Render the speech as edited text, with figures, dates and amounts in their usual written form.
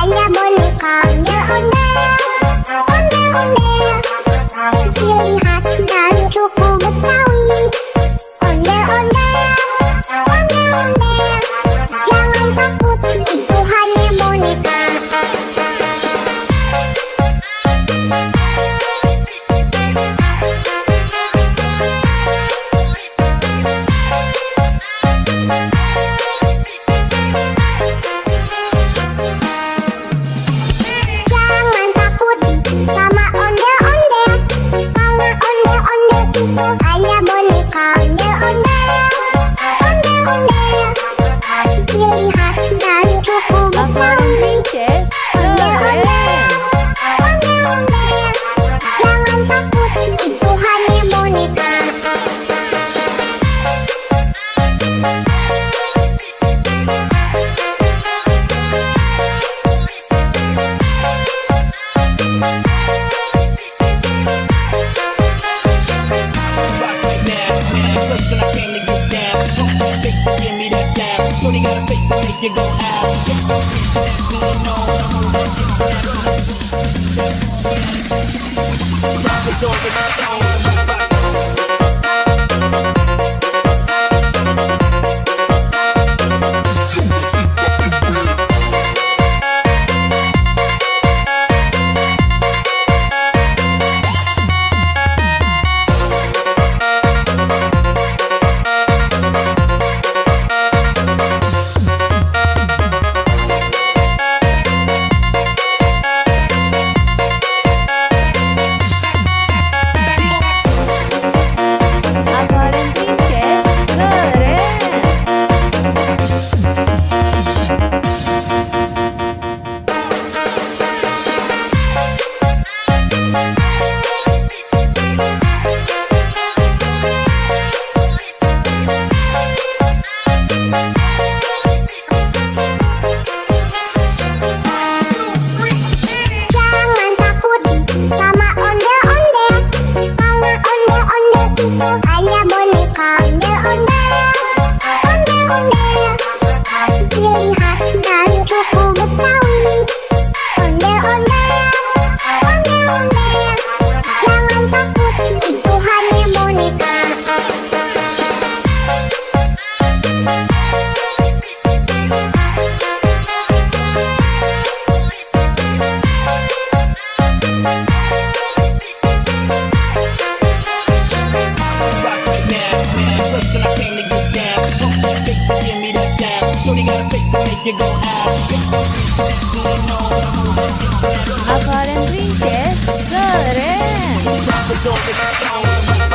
hanya boneka ondel-ondel, ondel-ondel. Ciri khas dan suku Betawi, ondel-ondel, ondel-ondel. Jangan takut, itu hanya boneka. Jangan takut sama ondel-ondel, karena ondel-ondel itu hanya boneka ondel-ondel, ondel-ondel. Ciri khas dan suku Betawi, ondel-ondel, ondel-ondel. Jangan takut, itu hanya boneka. Listen, I came to get down. Fake to give me that sound. Shorty got a fake to make you go out. Rock it over my phone. Jangan takut sama ondel-ondel, karena ondel-ondel itu hanya boneka ondel-ondel, ondel-ondel. Ciri khas dan suku Betawi, ondel-ondel, ondel-ondel. Jangan takut, itu hanya boneka. Listen, I came to get down. Fake to give me that sound. Shorty got a fake to make you go out. Aquarium Princess, keren. Rock it over my phone.